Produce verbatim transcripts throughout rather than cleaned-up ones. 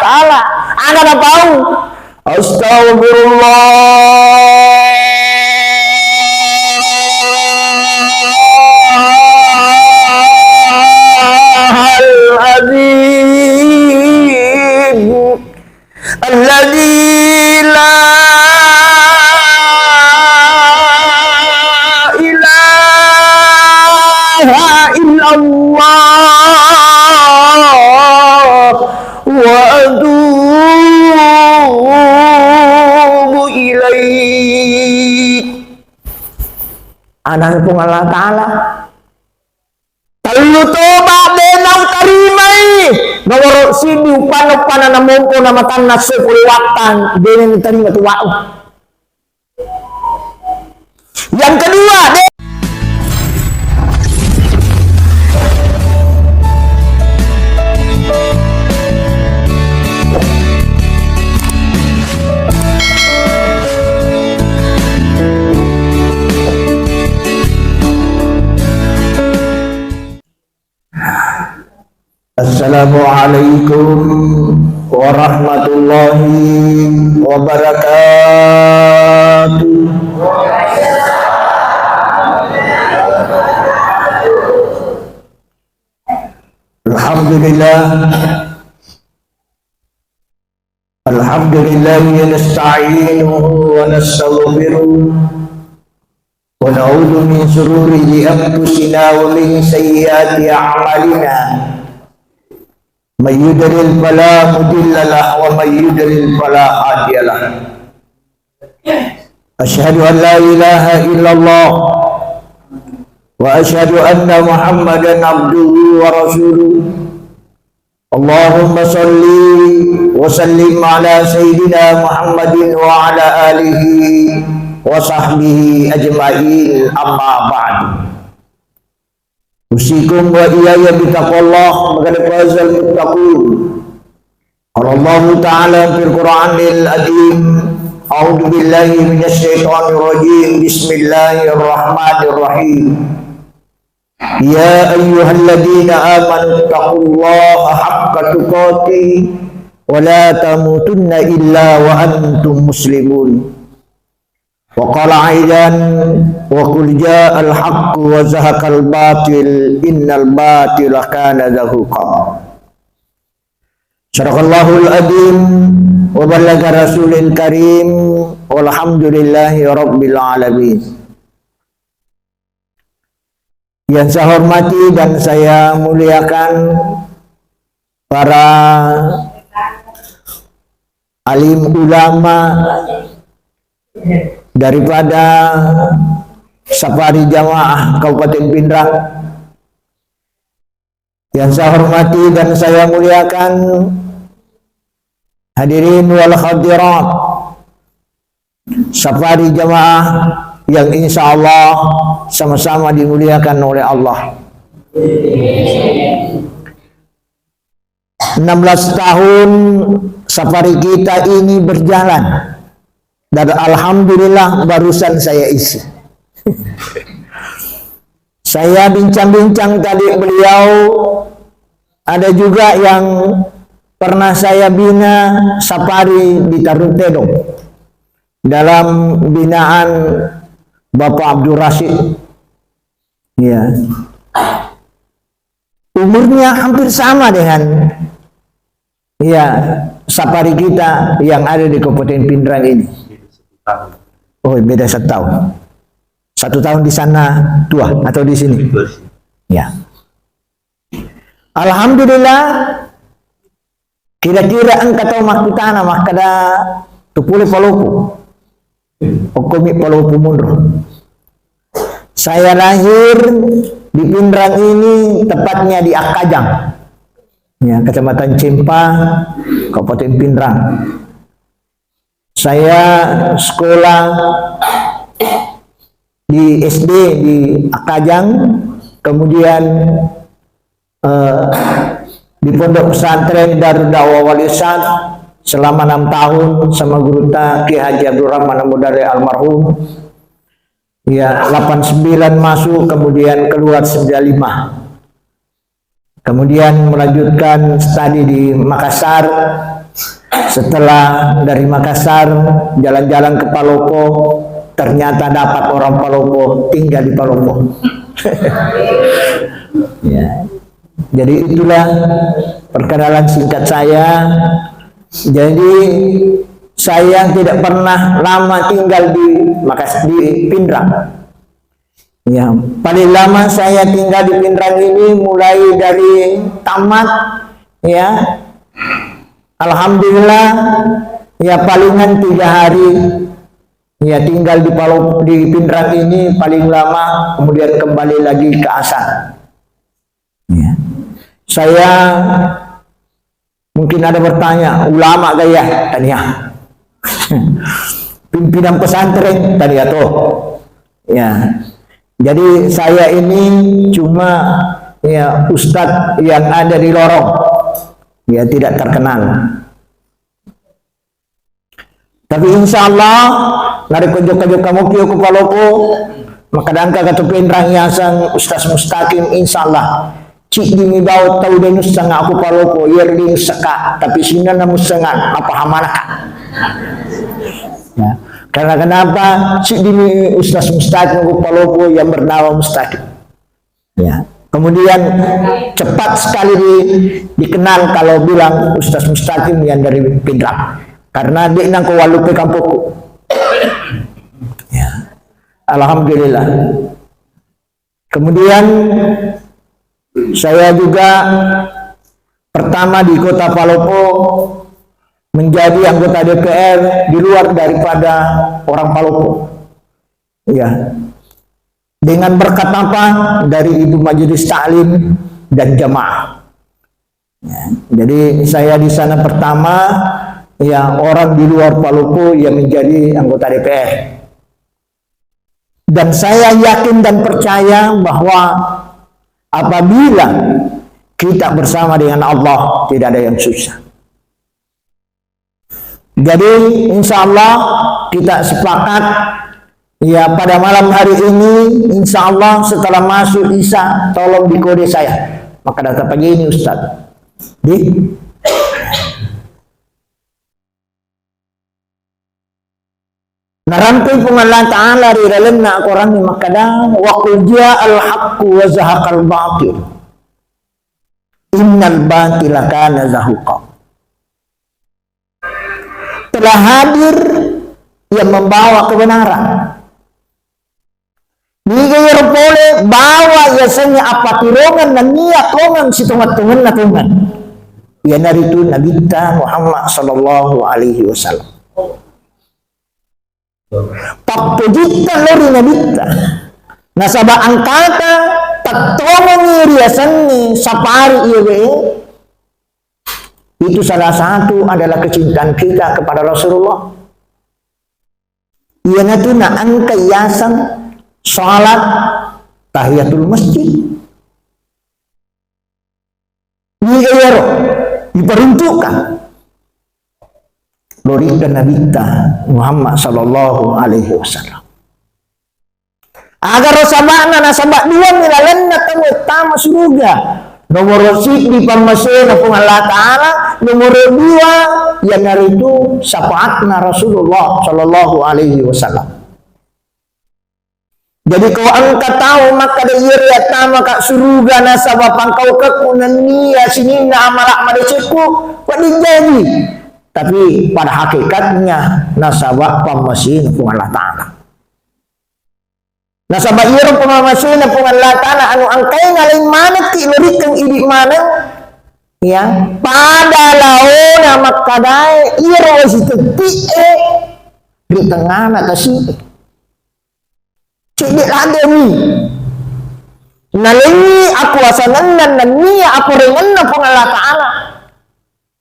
Taala. Aga napau? Astaghfirullahaladzim. Alladzi la ilaha illallah wa atubu ilaih. Anang Puang Allah Ta'ala. Tellu toba de nautarimai. Nomoro siddi, uppanna, uppanna namompo namatanna seppulo wattang, de natarima tu wau. Yang kedua, de Assalamualaikum warahmatullahi wabarakatuh. Alhamdulillah. Alhamdulillah, nasta'inuhu wa nastaghfiruh, wa na'udzu min syururi anfusina wa min sayyiati a'malina. May yudlil fala mudilla lah, wa may yudlil fala hadiya lah. Asyhadu an la ilaha illallah wa asyhadu anna Muhammadan abduhu wa rasuluh. Allahumma salli wa sallim ala sayyidina Muhammadin wa ala alihi wa sahbihi ajma'in, amma ba'du. Usikum wa iyaya bitaqwallah, wa qad fazal muttaqun. Qala Allahu ta'ala fil Qur'anil azim, a'udzu billahi minasy syaithanir rajim. Bismillahirrahmanirrahim. Ya ayyuhalladzina amanu taqullaha haqqa tuqatih wa la tamutunna illa wa antum muslimun. Wa qala aidan, wa qul ja'al haqqu wa zahaqal batil, innal batila kana zahuqa. Sadaqallahul adzim wa ballagha rasulil karim, walhamdulillahi rabbil alamin. Yang saya hormati dan saya muliakan para alim ulama daripada Safari Jamaah Kabupaten Pinrang. Yang saya hormati dan saya muliakan hadirin wal hadirat, Safari Jamaah yang insya Allah sama-sama dimuliakan oleh Allah. Enam belas tahun safari kita ini berjalan. Dan alhamdulillah, barusan saya isi. Saya bincang-bincang tadi beliau, ada juga yang pernah saya bina safari di Tarung Tedong dalam binaan Bapak Abdul Rashid. Ya. Umurnya hampir sama dengan, ya, safari kita yang ada di Kabupaten Pinrang ini. Oh, beda satu tahun. Satu tahun di sana tua atau di sini? Ya. Alhamdulillah, kira-kira engka tau makkutana makkeda, tu pole paloku. Okkomi paloku monro. Saya lahir di Pinrang ini, tepatnya di Akkajang. Ya, Kecamatan Cempa, Kabupaten Pinrang. Saya sekolah di S D di Akkajang, kemudian, eh, di Pondok Pesantren Darud Da'wah Waliusad selama enam tahun sama gurutta Kiai Haji Abdul Rahman Amudare almarhum. Ya, delapan sembilan masuk, kemudian keluar sembilan lima. Kemudian melanjutkan studi di Makassar, Setelah dari Makassar, jalan-jalan ke Palopo, ternyata dapat orang Palopo tinggal di Palopo. Ya. Jadi itulah perkenalan singkat saya. Jadi saya tidak pernah lama tinggal di Makas-, di Pinrang. Ya, paling lama saya tinggal di Pinrang ini mulai dari tamat, ya. Alhamdulillah, ya, palingan tiga hari, ya, tinggal di Palo-, di Pinrang ini paling lama, kemudian kembali lagi ke Asan. Ya. Saya, mungkin ada bertanya, ulama gak ya? Tania. Pimpinan pesantren, tania tuh. Ya. Jadi saya ini cuma, ya, ustadz yang ada di lorong. Ya, tidak terkenal. Tapi insya Allah, narekko jokka-jokka moki ku Palopo, maka dangka katu Pinrang yaseng Ustaz Mustaqim, insya Allah. Ciddi mi bau tau de nusseng aku Palopo, iya de nusseka, tapi sininna namussengeng, apa hamanaka? Ya. Karena kenapa? Ciddi mi Ustaz Mustaqim ku Palopo yang bernama Mustaqim. Ya. Kemudian cepat sekali di-, dikenal kalau bilang Ustaz Mustaqim yang dari Pinrang. Karena dia nang ko walupe kampungku. Ya. Alhamdulillah. Kemudian saya juga pertama di Kota Palopo menjadi anggota D P R di luar daripada orang Palopo. Ya. Dengan berkat apa? Dari Ibu Majelis Taklim dan jamaah. Ya, jadi saya di sana pertama, ya, orang di luar Palopo yang menjadi anggota D P R. Dan saya yakin dan percaya bahwa apabila kita bersama dengan Allah, tidak ada yang susah. Jadi, insya Allah kita sepakat, ya, pada malam hari ini, insya Allah setelah masuk Isya, tolong dikode saya. Maka data pagi ini, Ustaz. Di? Narampe Puang Allah Ta'ala ri lalenna Al-Quran makkada, "Wa qul ja'al haqqu wa zahaqal batil. Innal batila kana zahuqa." Telah hadir yang membawa kebenaran. Niga iyaro pole bawa yasengnge appaturongan nennia tongeng sitongeng-tongenna tongeng. Iyanaritu Nabitta Muhammad sallallahu alaihi wasallam. Pappojitta lao ri Nabitta. Nasaba engkata tettongengi riasengnge sapari iyae. Itu salah satu adalah kecintaan kita kepada Rasulullah. Iyanatu naengka yaseng salat tahiyatul masjid. Niga iyaro diperuntukkan? Lorikan Nabitta Muhammad sallallahu alaihi wasallam. Agaro saba'na, nasaba duami lalenna tau ettama suruga. Nomoro siddi pammasena Puang Allah Ta'ala, nomoro dua iyanaritu syafaatna Rasulullah sallallahu alaihi wasallam. Jadi ko engka tau makkada iyaro attama ka suruga nasaba pangkaukekku nennia sininna amala madecekku, wedding jaji. Tapi pada hakikatnya nasaba pammasena Puang Allah Ta'ala. Nasaba iyaro pammasena Puang Allah Ta'ala anu engkae naleng manekki lorikeng idi maneng, ya, pada laona makkadae iyaro wai sitetti'e ri tengngana tasi'e. Cedde lademi nalengngi akuasangenna nennia aporengenna Puang Allah Ta'ala.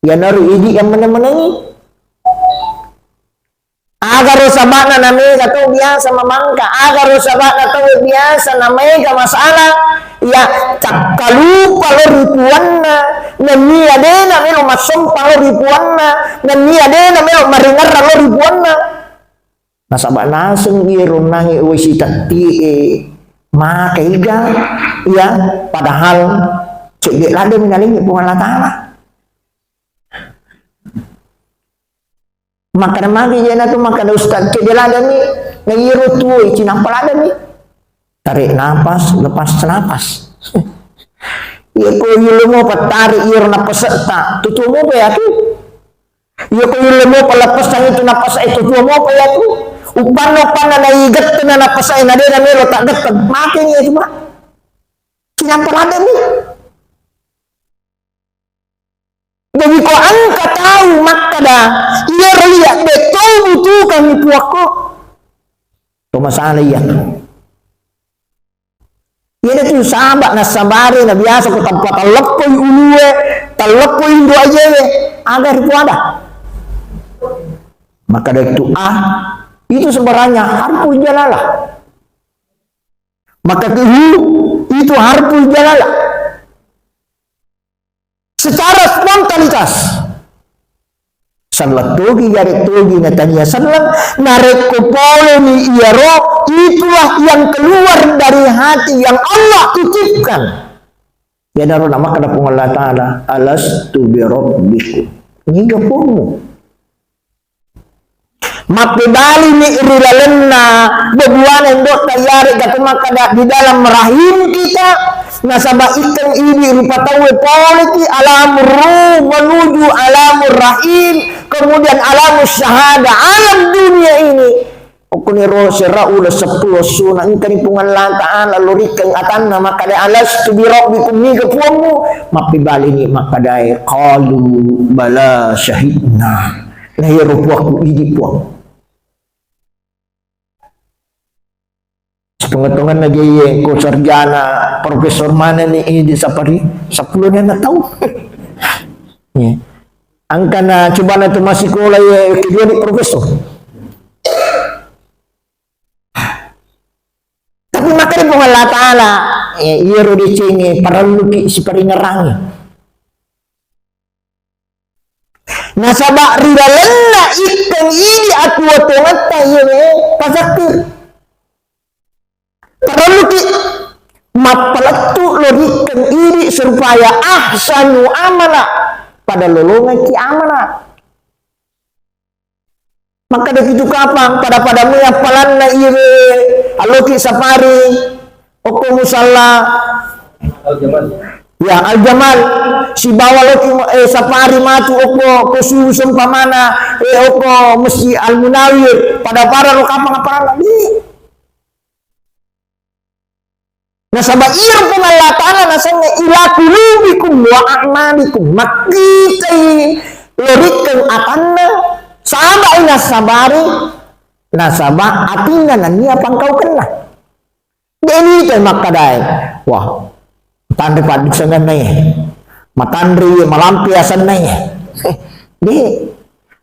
Iyanaro idi yang meneng-menengi. Agaro saba'na namega tau biasa mamangka, agaro saba'na tau biasa namega masalah, ya cakkalupa lao ri puanna, nennia de namelo massompa lao ri puanna, nennia de namelo maringerra lao ri puanna. Nasaba naseng iyaro nangi wai sitetti'e makaiga, ya, padahal cedde ladde mi nalengngi Puang Allah Ta'ala. Makkeda magi jena tu, makkeda ustaz, cedde ladani, na iyaro tuo cinampa ladani. Tarik napas, lepas napas. Iya ko iyolo mopa tarik iyaro napasetta, tutuo mopa iya tu. Iya ko iyolo mopa leppessang itu napasetta, tutuo mopa iya tu. Uppanna, uppanna naigette na napasetta, na de namelo taggette, mate ni itu, Pak. Cinampa ladani. Jadi ko engka tau makkeda, iyaro iya de to butuhkangngi puakko. To masalah iya. Iyana tu saba' nassabari na biasa ko tappa talleppoi ulue, talleppoi indo ajewe, aga ripuada. Makkeda tu ah, itu sebenarnya harful jalalah. Maka hu itu harful jalalah. Secara spontanitas. Selleng togi, jare togi, natania selleng, narekko poleni iyaro, itulah yang keluar dari hati yang Allah titipkan. Iyanaro namakkeda Puang Allah Ta'ala, "Alastu birabbikum?" Niga Puangmu? Mappebalini ri lalenna bebuana indo'ta iyarega to makkeda di dalam rahim kita, nasaba ikkeng idi rupa tauwe poleki alamur ruh menuju alamur rahim, kemudian alamur syahadah, alam dunia ini. Okkoniro sera uleng seppulo essona engkani Puang Allah Ta'ala lorikkeng atanna makkeda, "Alastu birabbikum, niga Puangmu?" Mappebalini makkedae, "Qalu bala syahidna." Na iyaro Puakku idi Puang. Setonga-tonganna je iye ko sarjana profesor manenni idi sapari seppulo ni anak tau. Iya. Angkana cobana tu masikola iye kedua ni profesor. Tapi makkeda Puang Allah Ta'ala, eh, iyaro decengnge parelluki siparingerangi. Nasaba ri lalenna ikkeng idi atuwo-tuwongetta iyawe tazakkir. Parelluki mappalettu lo ri ikkeng idi supaya ahsanu amala, pada lolongekki amala. Makkeda pitu kapang, pada-pada mui appalanna iyawe, alloki safari, okko musalla. Ya, Al-Jamal, sibawa loki, eh, safari matu okko, ko susu sempamana, eh, okko Masjid Al-Munawir, pada-pada ro kapang appalanna. Di. Nasaba iyaro Puang Allah Ta'ala nasengnge ila qulubikum wa a'malikum. Makkitai lorikkeng atanna, sabai nassabari, nasaba atinna nennia pangkaukenna. Deni te makkedae, wah, tanre paddisengenna e, matanre malampe asenna e. De.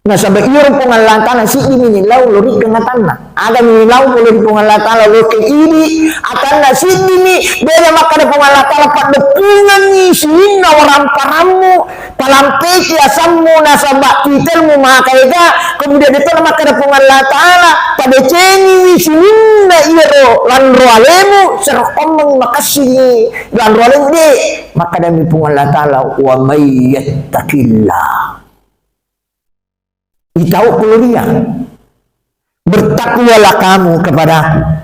Nasaba iyaro Puang Allah Ta'ala siddimi nilau lorikkeng atanna. Agami nilau pole ri Puang Allah Ta'ala loke idi, atanna siddimi, beda makkeda Puang Allah Ta'ala paddeppungengngi sininna waramparammu, palampeki asammu nasaba titelmu maka ega, kemudian detona makkeda Puang Allah Ta'ala, padecengiwi sininna iyaro lanro alemu, serokkommengngi makessingi lanro alemu de, makkedami Puang Allah Ta'ala, wa may yattaqillah. Itau kuliah. Bertakwalah kamu kepadaku.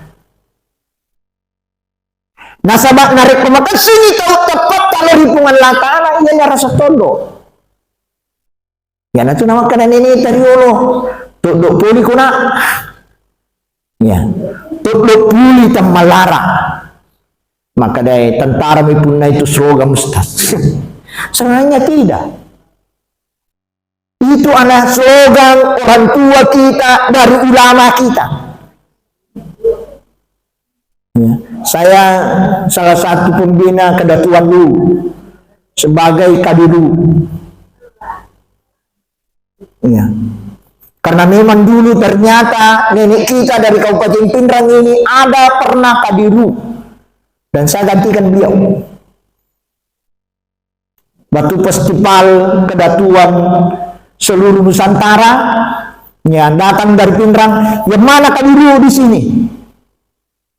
Nasaba narekko makessingi tau teppetta lao ri Puang Allah Ta'ala, iyana rasa tondo. Iyanatu namakkeda neneta riolo, "Toddo puli kona." Ya. "Toddo puli temmalara." Makkedai tentara mi punna itu slogan Ustaz. Sebenarnya tidak. Itu adalah slogan orang tua kita, dari ulama kita. Ya, saya salah satu pembina Kedatuan Luwu sebagai Kadiluwu. Ya. Karena memang dulu ternyata nenek kita dari Kabupaten Pinrang ini ada pernah Kadiluwu. Dan saya gantikan beliau. Batu festival kedatuan seluruh Nusantara, ya, datang dari Pinrang, yang mana Kadiluwu di sini?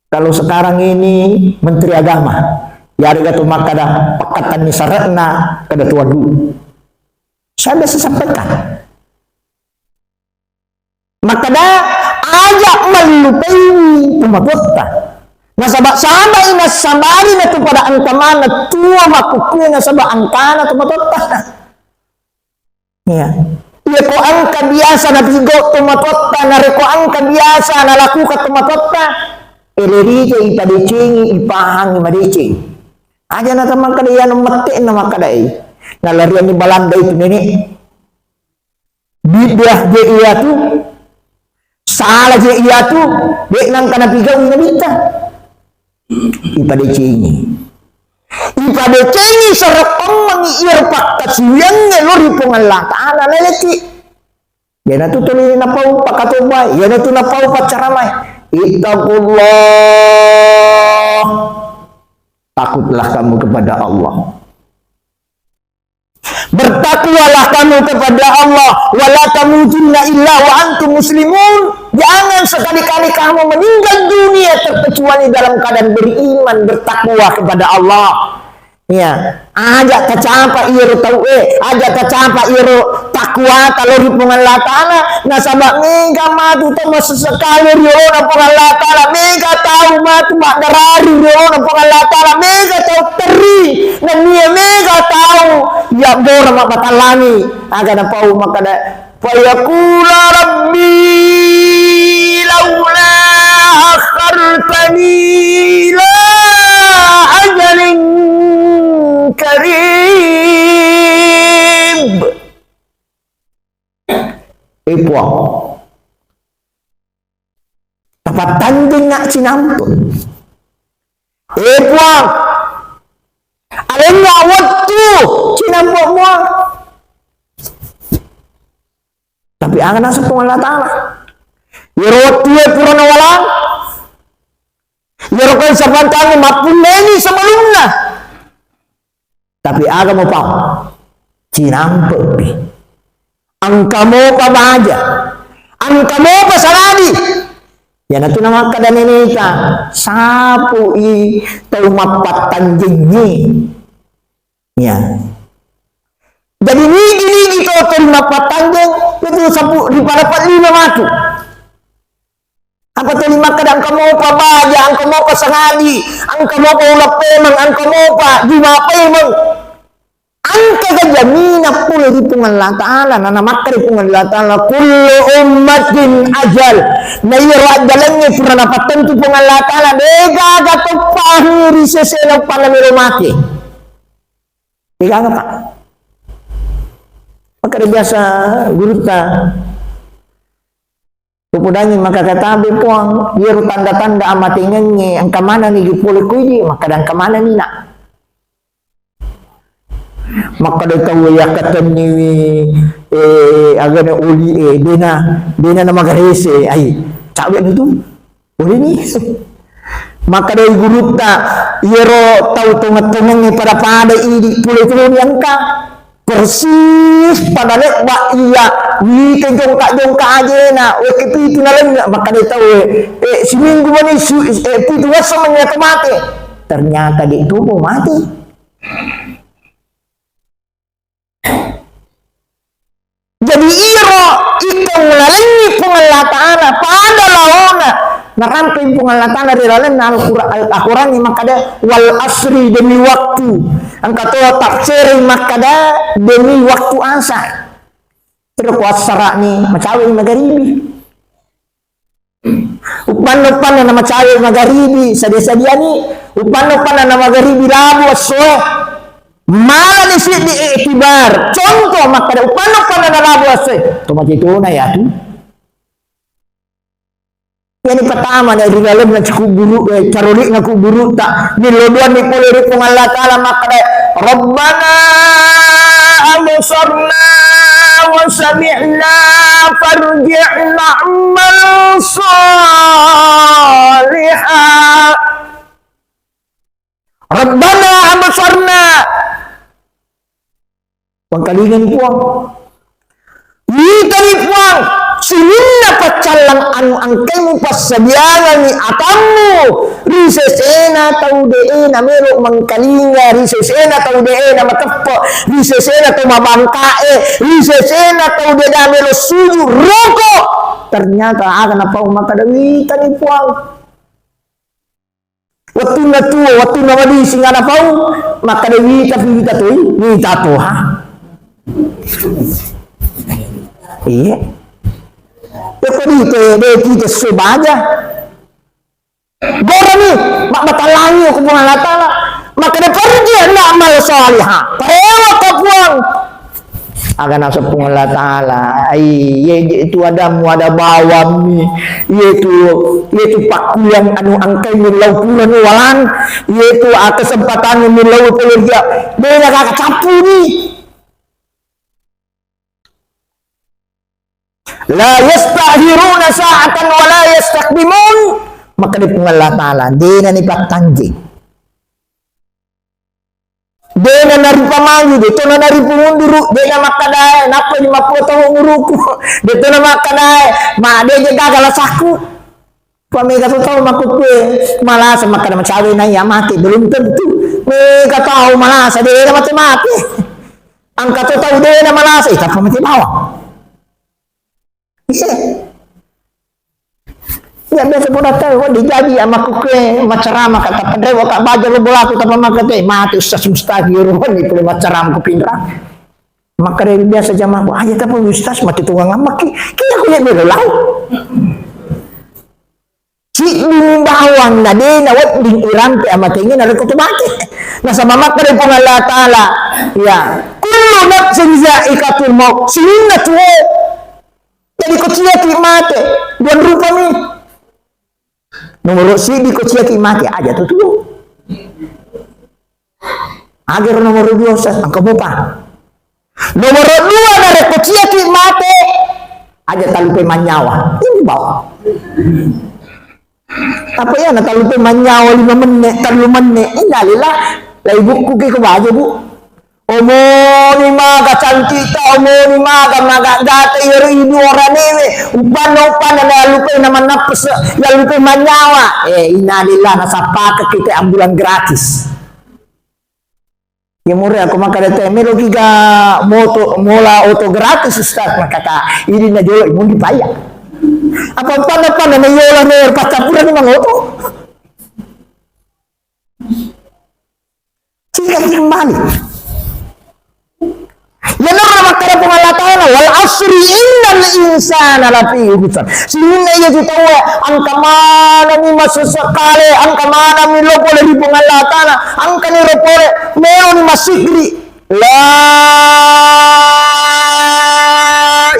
Kalau sekarang ini Menteri Agama, ya, ada tu makkeda, pakkatanni sare'na Kedatuan Luwu. Saya biasa sampaikan. Makkeda, aja mallupaiwi tomatoatta. Nasaba sabai nassabari natu pada engka maneng tuo makkukkue nasaba engkana tomatoatta. Iya. Iya ko engka biasa napigau tomatoatta, narekko engka biasa nalakukan tomatoatta, eleriga ipadecengi, ipahangi madeceng. Aja nata makkeda iyanu mette'na makkedai. Nalarianni Balanda itu nenek. Bid'ah je iyatu, salah je iyatu, de nangka napigaui nabitta. Ipadecengi. Ipadecengi sarekkoammengngi iyaro pakkasiwiangnge lao ri Puang Allah Ta'ala naleki. Iyanatu tuli napau pakatobai, iyanatu napau paccaramai. Ittaqullah. Takutlah kamu kepada Allah. Bertakwalah kamu kepada Allah, wala tamutunna illa wa antum muslimun. Jangan sekali-kali kamu meninggal dunia terkecuali dalam keadaan beriman, bertakwa kepada Allah. Ya, aja tacapa iyaro tauwe, aja tacapa iyaro takwa talo ri Puang Allah Ta'ala. Nasaba mega matu to massesekali ri olona Puang Allah Ta'ala, mega tau matu maddarari ri olona Puang Allah Ta'ala, mega tau terri, nennia mega tau yabbora mabbatallani. Aga napau makkeda, fayaqula rabbi laula akhartani ila ajalin qarib. Eh, Puang. Tapattanjengnga cinampe. Eh, Puang. Alenna wettu cinampe mua. Tapi aga naseng Puang Allah Ta'ala. Iyaro wettue pura nawalang. Iyaro kan sapantangi mappunneni sebelumna. Tapi aga mupau? Cinampe'pi. Engka mopa baja. Engka mopa saladi. Iyanatu namakkeda neneta, sapui tau mappattanjengnge. Ya. Jadi nigi-nigi to tau mappattanjeng, itu sapu ri pada lima matu. Apa tuli makkeda engka mopa baja, engka mopa sangadi, engka mopa uleng pemeng, engka mopa juma pemeng. Engka ga jamina pole ri Puang Allah Ta'ala, na namakkeda Puang Allah Ta'ala, kullu ummatin ajal. Na iyaro ajjalengnge pura napattentu Puang Allah Ta'ala, degaga toppahu ri sesena uppanna melo mate. Degaga, Pak. Makkeda biasa gurutta, Upodangi maka katabe Puang, iyaro tanda-tanda amatengengnge, engka manenni gi pole ko idi, makkeda engka manenni, Nak. Makkeda tau yakkatenniwi, eh, agana oli, eh, dena, dena namagarese, ai, cabe ni tu, oli ni. Makkeda gurutta, iyaro tau tongeng-tongengnge pada-pada idi pole toni engka. Persis pada lebba iya wita jongka-jongka ajena, weke pitu nalenne, makkeda tau, eh, siminggu mani su-, eh, pitu esso mani atau mate. Ternyata di tubuh mati. Jadi iyaro ikeng lalengngi Puang Allah Ta'ala pada laona. Narampe Puang Allah Ta'ala ri lalenna Al-Qur'an, Al-Qur'an makkeda, "Wal asri," demi waktu. Engka to tafsir makkeda, "Demi waktu asar." Terus ku asarani macawe magaribi. Uppanna-uppanna na macawe magaribi, sadia-sadiani. Uppanna-uppanna na magaribi labu essoe. Malani siddi iktibar. Contoh makkeda uppanna-uppanna na labu essoe. Tomacetona yatu. Yani pertama na ri lalenna kuburu, eh, caroli'na kuburutta. Millo duanni pole ri Puang Allah Ta'ala makkeda, "Rabbana absarna wa sami'na farji'na na'mal shaliha." Rabbana absarna. Pangkalingani Puang. Witani Puang, sininna paccallang anu engkai mupassadiangengngi atammu ri sesena tau de'e namelo mengkalinga, ri sesena tau de'e namateppe, ri sesena tau mabangka'e, ri sesena tau de'e namelo suju roko. Ternyata aga napau makkeda, "Witani Puang." Wettunna tuo, wettunna madising aga napau, makkeda, "Wita pi, wita toi, wita toha." Iya. Yako dite, de kita sebaja. Gorani, mabbatalangi ko Puang Allah Taala. Makkeda, "Farji' na'mal salihah." Parewa ka Puang. Aga naseng Puang Allah Taala, "Ai, iye je itu adamu ada bawammi. Iye tu, iye tu pakkuliang anu engkai millau purani walang. Iye tu, ah, kesempatan millau pekerja. Beda kaka cappu ni." La yasta'khiruna sa'atan wa la yastaqdimun. Makkeda Puang Allah Taala, dena ni pattanjeng. Dena naripa maju, de tona naripa munduru, dena makkadae, nappa ni mappulo taung umuruku. De tona makkadae, ma de je gaga lasakku. Pamega to tau makkukue, malasa makkeda macawe naiya mate, belum tentu. Mega tau malasa, dena mate-mate. Engka to tau dena malasa, eh, tappa mate bawang. Iya. Ya, biasa pun datang, wah, dijaji ya makkukue, maceramah, kata pedre, waka baja lo bolaku, tappa makkate, mate ustaz mustahil, ni pole maceramah ku pinrang. Makkeda biasa jamaah, "Aja tappa ustaz, mate tungang ammaki." Kira ku ya belo lau. Siddimi bawang na de na wedding irampe amatengnge narekko to mate. Nasaba makkeda Puang Allah Taala, ya, "Kullu nafsin za'iqatul maut." Sininna tuo. Jadi ko ciaki mate, dua rupami. Nomoro siddi ko ciaki mate, aja to tuo. Agero nomoro dua, Ustaz, engka mopa. Nomoro dua, narekko ciaki mate, aja talupai mannyawa. Ini bawa. Apa ya, na talupai mannyawa lima menit, tellu menit. Innalillah, lai bukku ke ko baja, Bu. Omoni maga cantikta, omoni maga, maga gata iyaro idu oranewe. Upanna, upanna, nalupai na mannappes, nalupai mannyawa. Eh, innalillah, nasappaka kita ambulan gratis. Ya, mure aku makkeda te, "Meloki ga moto, mola oto gratis, Ustaz?" Makkata, "Idi na jolo mundi paya." Apa panna-panna na yola ne paccappuranni mangoto. Singkat kembali. Yenaro makkeda Puang Allah Taala, "Wal asri innal insana lafi khusr." Sininna iya tu tauwe, engka manenni masussa kale, engka manenni lo pole ri Puang Allah Taala, engkani lo pole, meloni massikri. La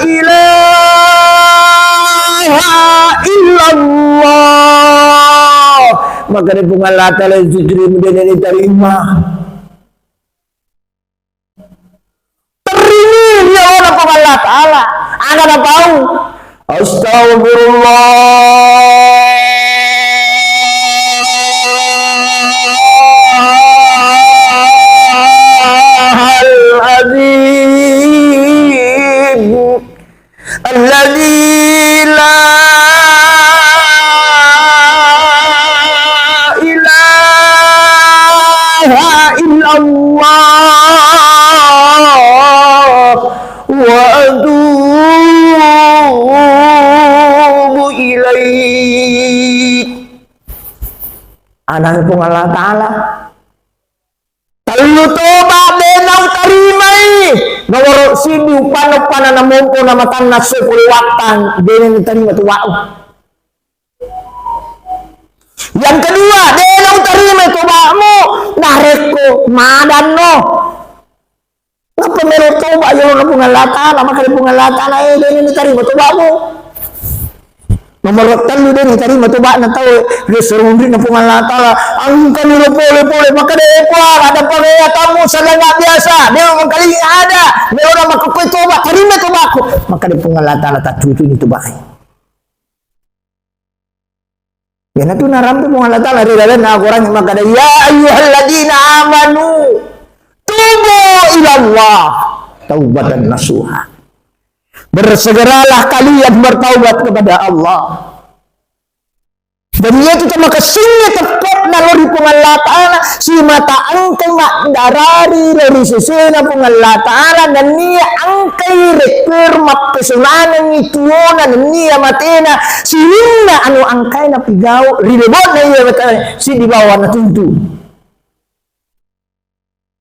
ilaha illallah. Makkeda Puang Allah Taala, zikirmu de' natarima. Terrini ri alona Puang Allah Taala. Aga napau? Astaghfirullahaladzim. Alladzi la ilaha illallah wa atubu ilaih. Anang Puang Allah Taala. Tellu toba de' nautarimai. Nomoro siddi, upanna-upanna namompo na matanna esso pole wattang, de' natarima toba'mu. Yang kedua, de' nautarimai toba'mu narekko madanno. Nappa melo toba yolona Puang Allah Taala, makkeda Puang Allah Taala, eh, de' natarima toba'mu. Nomoro tellu, de' natarima toba'na tau, riassurunrinna Puang Allah Taala, engkani lo pole-pole, makkeda, eh, Puang, ada pangaya tamu, sedang nggak biasa, memang kali ada, melona makkukue toba, tarima toba'ku. Makkeda Puang Allah Taala, taccutuni tobae. Iyanatu narampe Puang Allah Taala ri lalenna Al-Quran makkeda, "Ya ayyuhalladzina amanu tubu ilallah taubatan nasuha." Bersegeralah kalian bertaubat kepada Allah. Jadi, iyatu tamakessingnge teppe'na lao ri Puang Allah Ta'ala, simata engkai maddarari lao ri sesena Puang Allah Ta'ala, nennia engkai rekkero mappesonangengngi tuona nennia matena, sininna anu engkae napigau ri lebo'na iya matena, siddi bawang natuntu.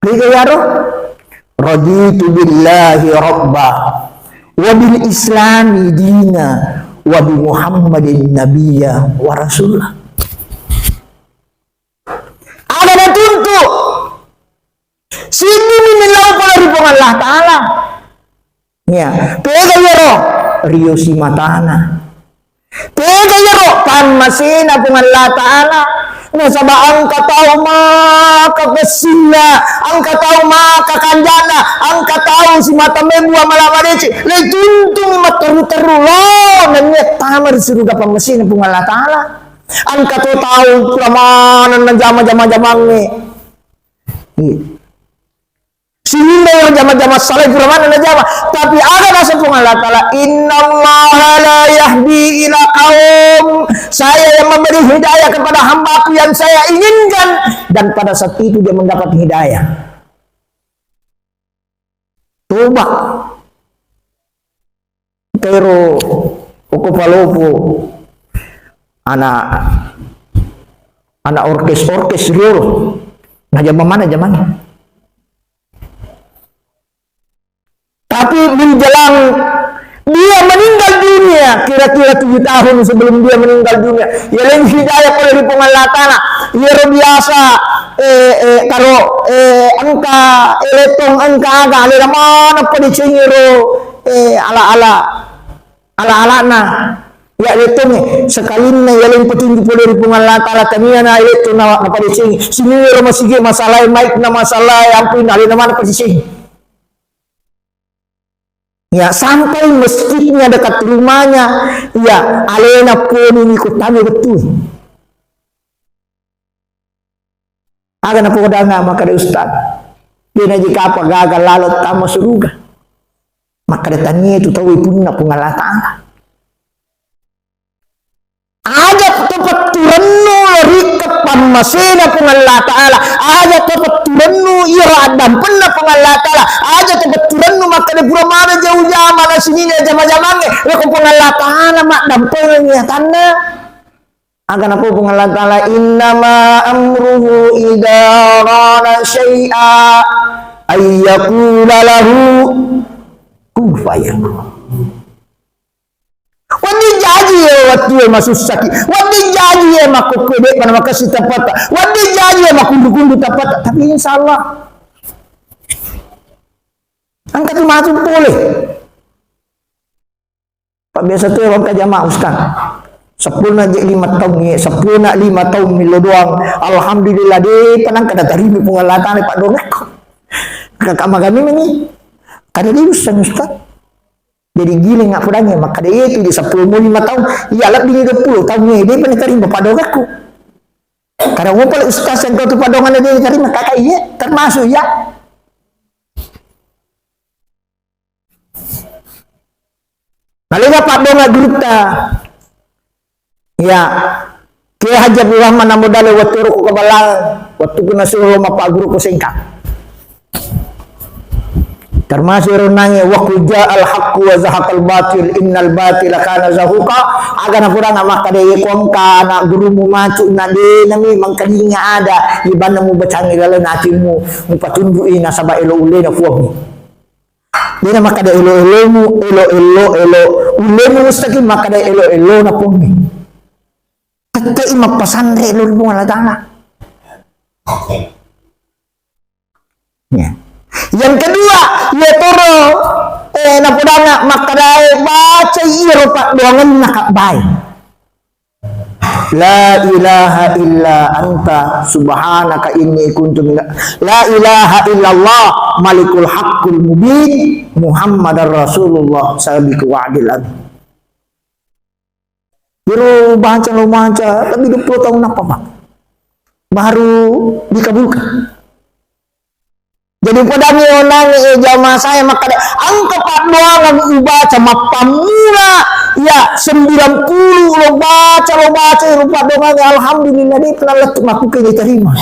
Riga iyaro, "Raditu billahi rabba, wa bil islami dina, wa bi Muhammadin nabiyya wa rasula." Aga natuntu? Siddimi millau pole ri Puang Allah Ta'ala. Iya, tega iyaro? Rio simatana. Tega iyaro? Pammasena Puang Allah Ta'ala. Nasaba engka tau maka kessinna, engka tau maka kanjana, engka tau simata mebbu amala madeceng, le tuntungi matteru-teru lo nennia tama ri suruga pammasena Puang Allah Ta'ala. Engka to tau pura maneng najama jama-jamangnge. Iya. Sininna iyaro jama-jama salai pura maneng najama. Tapi aga naseng Puang Allah Ta'ala, "Innallaha la yahdi ila qaum." Saya yang memberi hidayah kepada hambaku yang saya inginkan. Dan pada saat itu dia mendapat hidayah. Toba. Tero oko palopo ana, ana orkes-orkes riolo. Najama mana jamana? Tapi menjelang dia meninggal dunia, kira-kira tujuh tahun sebelum dia meninggal dunia, ya lain hidayah pole ri Puang Allah Ta'ala. Iyaro biasa, eh, eh, karo, eh, engka, eh, letong, engka aga, alena mana padecengi ro, eh, ala-ala, ala-alana. Ya letong, eh, sekalinna ya lain petunjuk pole ri Puang Allah Ta'ala, tania na letong na, napadecengi. Sini ro masigi masalah, mic na masalah, ampun, alena mana padecengi. Ya, sampai masjidnya dekat rumahnya, ya, alena ponini kutami betul. Aga napodangnga makkeda ustaz, de naji kapang gaga lalo tama suruga. Makkeda tania itu tau ipunna Puang Allah Ta'ala. Aja tapetturennu ri pammasena Puang Allah Ta'ala, aja tapetturennu iyaro addampenna Puang Allah Ta'ala, aja tapetturennu makkeda pura maneng jauh jama na sininna jama-jamangnge, lako Puang Allah Ta'ala maddampengengngi atanna. Aga napau Puang Allah Ta'ala, "Innama amruhu idza arada syai'a ayyaqula lahu kun fayakun." Wedding jaji ya wettue masussaki. Wedding jaji ya makkukkue de'pa namakessing teppetta. Wedding jaji ya makkundu-kundu teppetta. Tapi insya Allah. Engka tu matu pole. Pak biasa tu engka jamaah ustaz. Seppulo na je lima tahun ni, seppulo na lima tahun millo doang. Alhamdulillah de panang kada tarima Puang Allah Ta'ala paddoangekku. Kakak magami meni. Kada diurusan ustaz. Jadi giling appodangnge, makkeda, "Iya tu di seppulo mo lima taung, iya lebbi ni dua puluh taung, iya, de'pa natarima paddoangekku." Kada mo pale ustaz yang kau tu paddoanganna de' natarima, kakak iya, termasuk iya. Nalenga paddoangeng gurutta. Iya, Kiai Haji Abdul Rahman Ambo Dale wettu ero ko Kabalang, wettu ku nasuro mappagguru ko Sengkang. Termasuk ero nange, "Wa qul ja'al haqqu wa zahaqal batil, innal batila kana zahuqa." Aga napurana makkeda, "Ye ko engka anak gurumu macu na de nami mangkalinga ada ibanna mubacangi laleng atimmu, mupatundu'i nasaba elo ullena puammu." Dena makkeda elo-elomu, elo-elo, elo. Ullemu mustaqim makkeda elo-elona Puangnge. Tette'i mappasanre elo ri Puang Allah Ta'ala. Ya. Yang kedua, iya toro, eh, napodangnga makkeda, eh, bacai iyaro paddoangenna kabbae. La ilaha illa anta subhanaka inni kuntu minal, la ilaha illallah malikul haqqul mubin Muhammadar Rasulullah sabiqu wa'dil amin. Iro baca lo baca lebih dua puluh tahun apa, Pak? Baru dikabulkan. Jadi, upodangngi onang, eh, jamaah saya makkeda, engka paddoangeng ubaca mappammula, ya, sembilan puluh lo baca, lo baca, ero paddoangeng, alhamdulillah, de' pernah lettu makkukku diterima.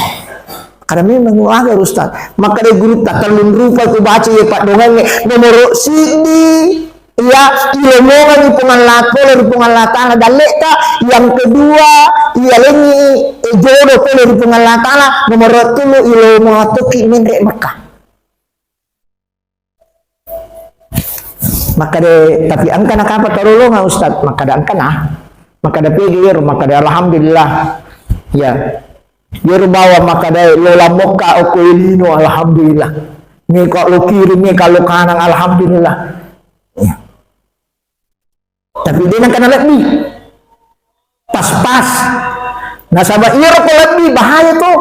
Karena memang aga, Ustaz. Makkeda gurutta, tellung rupa ku baca, ya, paddoangeng, nomoro siddi, iya, ilomongengngi Puang Allah, pole ri Puang Allah Ta'ala dalle'ta. Yang kedua, iyalengngi, eh, jodoh pole ri Puang Allah Ta'ala. Nomoro tellu, ilomongang tokki menre' Mekah. Makkeda, tapi engka nakapa tarolongang, Ustaz? Makkeda engka na. Makkeda pegi ero, makkeda alhamdulillah. Ya. Iyaro bawang makkeda, lo lammokka okko e lino, alhamdulillah. Meka lo kiri, meka lo kanang, alhamdulillah. Ya. Tapi de' nengka nalebbi. Pas-pas. Nasaba iyaro ko lebbi bahaya to.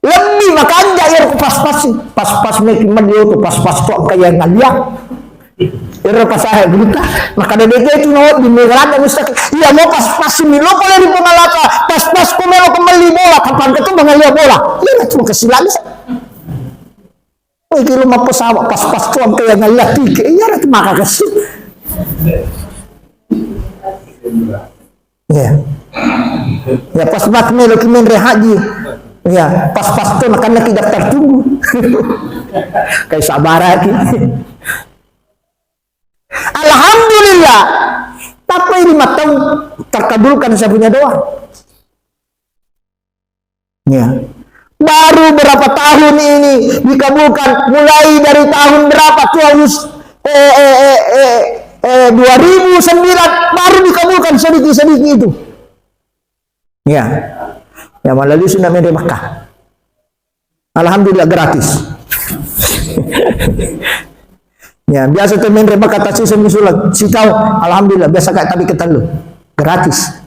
Lebbi makanja iyaro ko pas-pas sih. Pas-pas meki melli oto, pas-pas to engka yang ngalia. Ero pas saya buta, makkeda de' tu no di megalanda mustaki. Iya mo pas-pas mi lo pole ri Puang Allah Ta'ala, pas-pas ko melo ko melli bola, kapan ketu mengalia bola. Iya tu kesilalu. Woi, kilo mappesawa pas-pas tu engka yang ngalia tike. Iya tu maka kesi. Ya. Ya, pas-pas melo ki menre haji. Ya, pas-pas tu makanna ki daftar tunggu. Kai sabara ki. Alhamdulillah. Tapi ini matang terkabulkan saya punya doa. Ya. Baru berapa tahun ini dikabulkan? Mulai dari tahun berapa tuh, Agus? Eh, eh, eh, eh, eh, dua ribu sembilan baru dikabulkan sedikit-sedikit itu. Ya. Ya, melalui Sunnah Menre Mekah. Alhamdulillah gratis. Ya, biasa tu Menre Mekah tasi semi sulat. Si tahu, alhamdulillah, biasa kayak tadi ketellu. Gratis.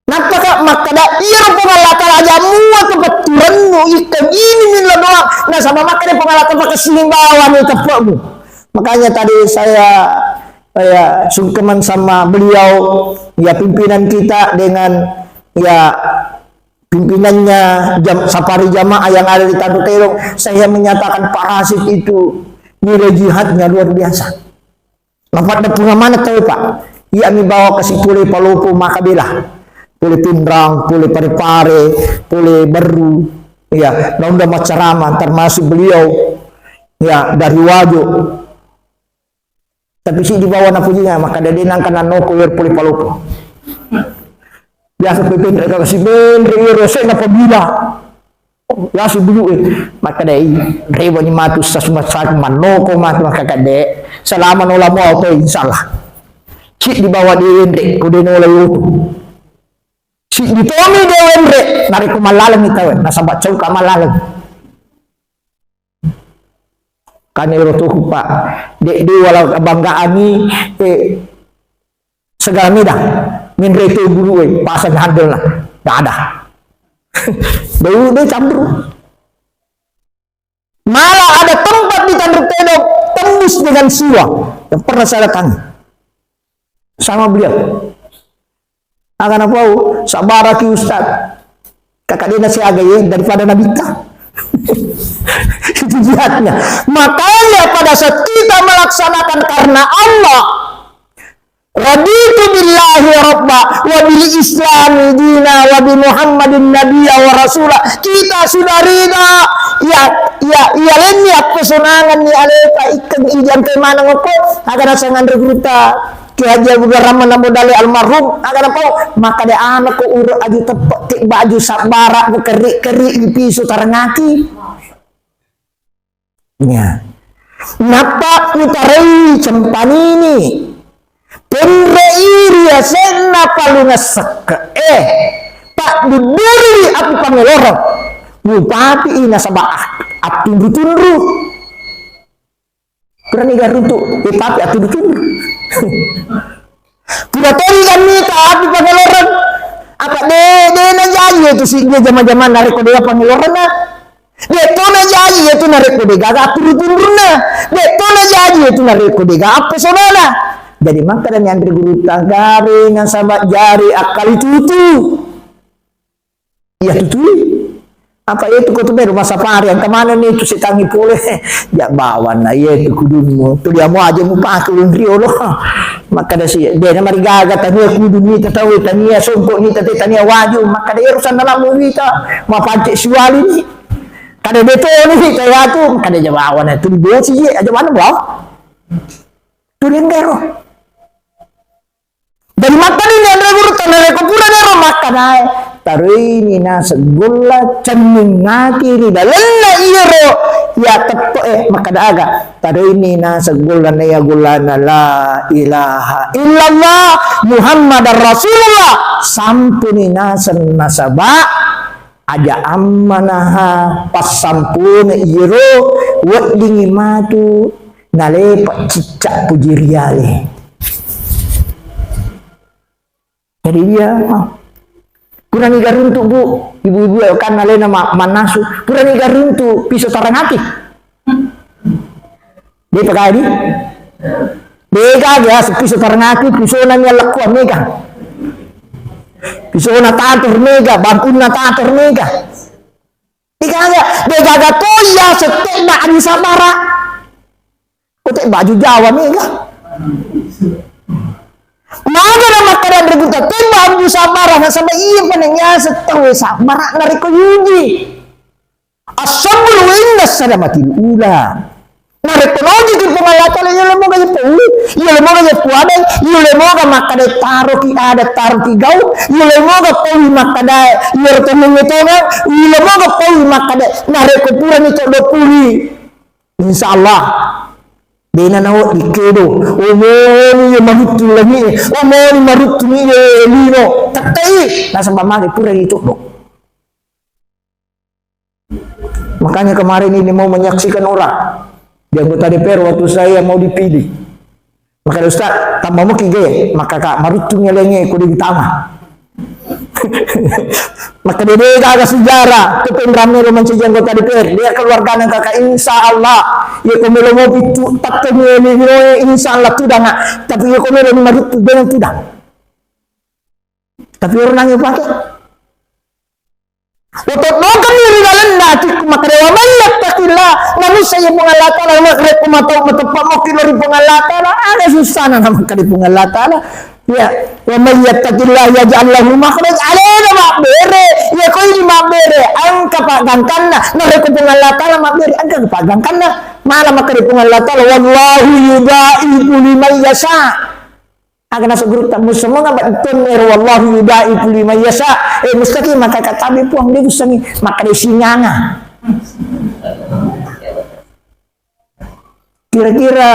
Nappaka makkeda, iyaro Puang Allah Ta'ala aja mua tu petturennu, ikkeng ini milla doang. Nasaba makkeda Puang Allah Ta'ala, pakessing bawani teppe'mu. Makanya tadi saya, saya sungkeman sama beliau, ya, pimpinan kita dengan, ya, pimpinannya jam-, safari jamaah yang ada di Tanjung Tedong, saya menyatakan Pak Rasid itu nilai jihadnya luar biasa. Napaddeppungeng maneng tau, Pak. Iya mi bawa kasi pole palopo maka bela. Pole Pinrang, pole Pare-Pare, pole Berru. Ya, naunda maccarama, termasuk beliau, ya, dari Wajo. Tapi si dibawa napujinga, maka dede nangka nanoko wer pole palopo. Biasa pe penre kasi penre ero sena pabila. Yasi bulu e, makkedai, rewani matu sasuma-, sa-, mannoko matu makkakadde, selama nola muau to, insyaallah. Cik dibawa di enre, ko de nola yoto. Cik ditomi de enre, narekko mallalengi tawe, nasaba cauka mallaleng. Kan ero tuku, Pak, de, de wala banggaangi, eh, segala meda, menre to bulu e, pasang handle na, nggak ada. Dulu de campur. Malah ada tempat di Tanjung Tedong tembus dengan siwa yang pernah saya datangi sama beliau. Agana pau, sabaraki Ustaz. Kakak dia nasi aga ye daripada Nabitta. Itu jihadnya. Makanya pada saat kita melaksanakan karena Allah, Raditu billahi rabba wa bil islami dina wa bi Muhammadin nabiyya wa rasula. Kita sudah rida. Ya, ya, iya lenni appesonangenni aleta ikkeng ijang ke maneng okko. Aga naseng anre gurutta Ki Haji Abu Darrahman Abu Dale almarhum. Aga napau, maka de anakku uru aju teppe te baju sabbara bekerri-kerri ipisu tarengaki. Ya. Nappa utarai cempanini. Penre iri asenna palunga sekke e. Paddudduri api pangeloreng. Mupapi i nasaba attunru-tunru. Purani garuntu, e, tapi attunru-tunru. Pura toni kan mita api pangeloreng. Apa de, de najaji itu si dia jama-jama narekko de pangelorenna. De to najaji itu narekko de gaga attunru-tunrunna. De to najaji itu narekko de gaga appesonana. Jadi makkadani anre gurutta, gare nasaba jari akkali tutu. Iya tutui. Apa itu ko tu melo massapari, engka manenni tu setangngi pole. Ja bawanna, iya tu kudunmu. Tuli amo aja mupake uleng riolo. Makkeda si, de na marigaga tania kudunni ta tau, tania songkoni ta te, tania waju. Makkeda ero sandalamu wita, mapancing siwali ni. Kada de toni wita yatu, makkeda ja bawanna, tuli bosi je, aja mana bawa. Tuli enggero. Jadi makkeda ni anre gurutta, narekko pura nero makkeda, taroini naseng golla, cenningngaki ri lalenna iyaro iya teppe e, makkeda aga, taroini naseng golla na iya gollana la ilaha illallah Muhammadar Rasulullah, sampuni naseng nasaba aja ammanaha passampuna iyaro weddingi matu nalepa cicca puji riale. Jadi dia, ah, purani garuntu, Bu, ibu-ibu kan alena ma-, mannasu, purani garuntu piso tarangaki. De pakai di? Dega ga piso tarangaki, pisona ni alakkuan mega. Pisona tator mega, bampunna tator mega. Dega ga, dega ga to iya sette ba adi sabara. Kote baju Jawa mega. Maga na makkeda anre gurutta, tebba Abu Sabara, nasaba iya paling yaseng tau e sabara narekko yuji. As-sabru inda sadamatil ula. Narekko nojiki Puang Allah Taala, iya lemoga je pau, iya lemoga je puadai, iya lemoga makkeda taroki adat, taroki gau, iya lemoga paui makkeda iya ro tongeng tongang, iya lemoga paui makkeda narekko purani to dua puluh. Insya Allah, dena nawedding kedo, omoni maruttu langi e, omoni maruttu ni e lino, tettai, nasaba magi pura ditoddo. Makanya kemarin ini mau menyaksikan orang di anggota D P R waktu saya mau dipilih. Maka Ustaz, tambah muki ge, maka kak maruttu ni lenge kudu ditama. Makkeda de gaga sejarah, tu penrame lo mancaji anggota D P R, dia keluargana kakak, insya Allah, ya ko melo mopi tu, takkan ya ni, insya Allah tudang, ah. Tapi ya ko melo ni maruttu, jangan tudang. Tapi orang nangis pakai. Otot nongkang ni ri dalam hatiku, makkeda wa man yattaqillah, manusia yang Puang Allah Ta'ala, makkeda ku matau mateppa moki lo ri Puang Allah Ta'ala, ada susana nama kali Puang Allah Ta'ala. Ya, wa may yattaqillah yaj'al lahu makhraja. Alena mabbere, iya ko ini mabbere, engka paggangkanna. Narekko Puang Allah Taala mabbere, engka paggangkanna. Mala makkeda Puang Allah Taala, "Wallahu yudaifu liman yasha." Aga naseng gurutta, musemmenga bettuanna ero, "Wallahu yudaifu liman yasha." Eh, mustaqim, maka katabi Puang, de ussengi makkeda singanga. Kira-kira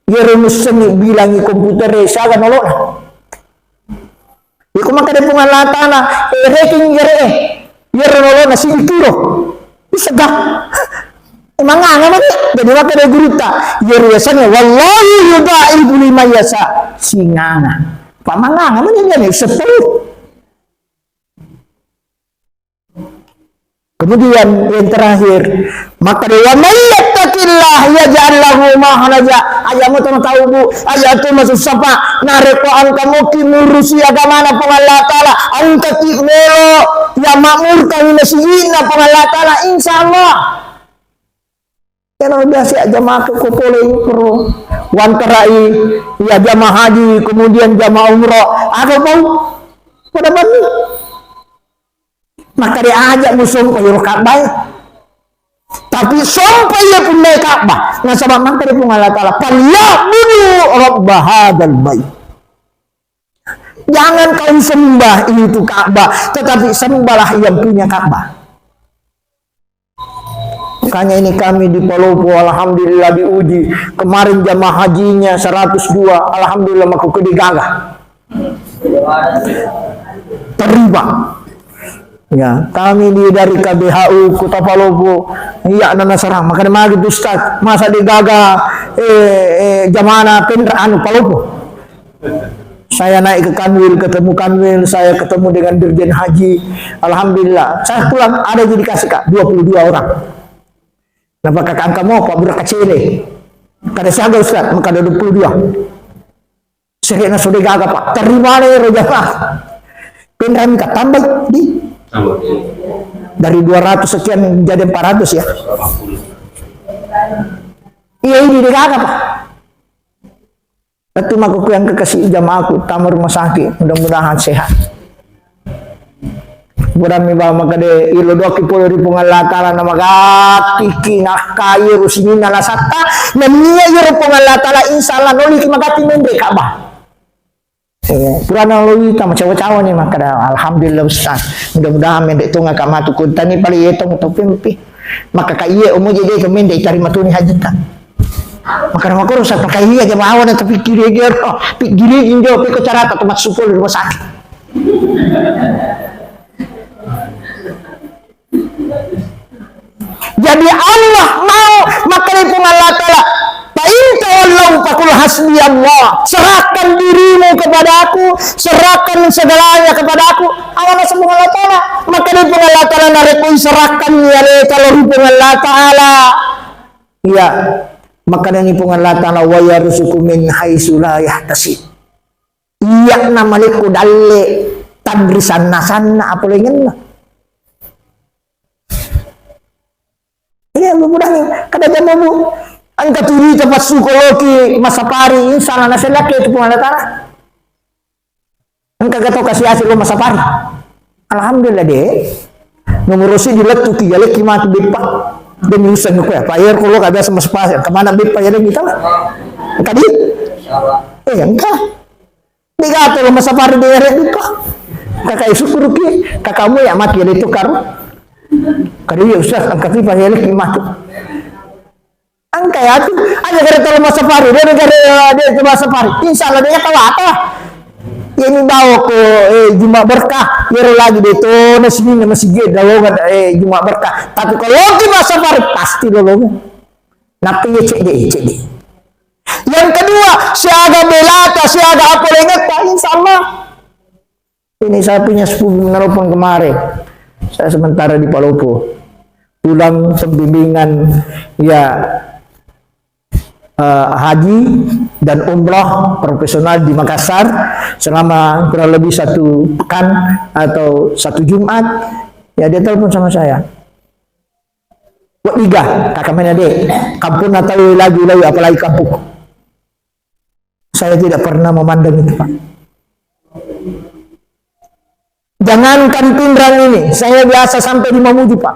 iyaro mussengngi bilangi komputer e, siaga nolo'na? Iko makkeda Puang Allah Taala, eh, reking iyaro e, iyaro nolo'na sigi kiro. Isega. Eh, manganga mani. Jadi makkeda gurutta, iyaro yasengnge, "Wallahu yudaifu liman yasha." Singanga. Pa manganga mani, iyana seppulo. Kemudian yang terakhir, makkeda, "Wa may yattaqillah yaj'al lahu makhraja." Aja' mo to tau, Bu, aja' to masussa, Pak. Narekko engka moki murusi agamana Puang Allah Taala, engkaki melo ya makmurkan masigi'na Puang Allah Taala, insya Allah. Iyana biasa ya jamaah ko pole ipro. Wantarai ya jamaah haji, kemudian jamaah umroh. Aga pau? Pada mani. Makkeda aja' musompa iyaro Ka'bah e. Tapi sompa iya punna Ka'bah. Nasaba makkeda Puang Allah Taala, "Falyabudu rabba hadzal bait." Jangan kau sembah itu Ka'bah, tetapi sembahlah yang punya Ka'bah. Makanya ini kami di Palopo, alhamdulillah diuji. Kemarin jamaah hajinya seratus dua, alhamdulillah, makkukkue de gaga. Terima. Ya, kami di, dari K B H U Kota Palopo, iya, nana sarang. Makanya magi tu, Ustaz, masa de gaga, eh, eh, jamaah penra-, anu, Palopo. Saya naik ke Kanwil, ketemu Kanwil, saya ketemu dengan Dirjen Haji. Alhamdulillah, saya pulang, ada yang dikasih, Kak, dua puluh dua orang. Napa kakak angka mo, Pak Burak Kacele. Kada siaga, Ustaz, maka ada dua puluh dua. Serekna sudah gaga, Pak. Terima le, roja, Pak. Penrami ka tambah di. Tambah. Dari dua ratus sekian jadi empat ratus ya. Iya, ini degaga, Pak. Tapi mako ku yang kekasih jamaahku, tama rumah sakit, mudah-mudahan sehat. Burami bawa makade, ilo doki polo ri Puang Allah Ta'ala na magatiki nakkayu rusininna lasatta, nennia iyaro Puang Allah Ta'ala, insya Allah noliki magatti menre Ka'bah. Eh, purana lo wita macawa-cawa ni makkada, "Alhamdulillah Ustaz, mudah-mudahan menre tonga ka matu kuntani pale yetong to pempi." Maka ka iye omo je de to menre tarima tuni hajita. Maka na makoro sa pakai iya jamaah na tapi kiri gero, pikiri injo peko carata to masuk pole rumah sakit. Jadi Allah mau, makkedai Puang Allah Ta'ala, "Fa in tawallau faqul hasbiyallah." Serahkan dirimu kepadaku, serahkan segalanya kepadaku. Awana Puang Allah Ta'ala, makkedai Puang Allah Ta'ala, "Narekko serahkan ya le kalau Puang Allah Ta'ala." Iya, makkedani Puang Allah Ta'ala, "Wa yarzuqu min haitsu la yahtasib." Iya na malekko dalle tanri sanna-sanna apolengenna. Iya, Bu, budangi, kada jama, Bu. Engka turita passuko loki masapari, insya Allah nasellake tu Puang Allah Ta'ala. Engka gato kasi-asi lo masapari. Alhamdulillah de. Nomor rosi dilettuki, ya leki mati beppa. Demi usang ko ya, Pak, ya, kalau kada sama sepasang, kemana beppa ya, demi tahu. Tadi? Eh, engka. Digato lo masapari de, ya, beppa. Kakak syukur ki, kakakmu ya mati ya, itu karo. Kada ya, Ustaz, angkat pipa ya, leki mati. Engka ya tu, aja kare tolo masapari, de kare, de tu masapari. Insya Allah de tawata. Ini bawa ko, eh, Jumat berkah, yero lagi de to, na sini na masjid, lolongan, eh, Jumat berkah. Tapi kalau di masapari, pasti lolongan. Napi ya cek de, cek de. Yang kedua, siaga belata, siaga apa lengetta, insya Allah. Ini sapinya sepuluh menelpon kemarin. Saya sementara di Palopo. Pulang pembimbingan, ya, eh, haji dan umrah profesional di Makassar selama kurang lebih satu pekan atau satu Jumat. Ya, dia telepon sama saya. Wah, iga, kakak mana dek? Kampung atau lagi, lagi, apalagi kampung. Saya tidak pernah memandang itu, Pak. Jangankan Pinrang ini, saya biasa sampai di Mamuju, Pak.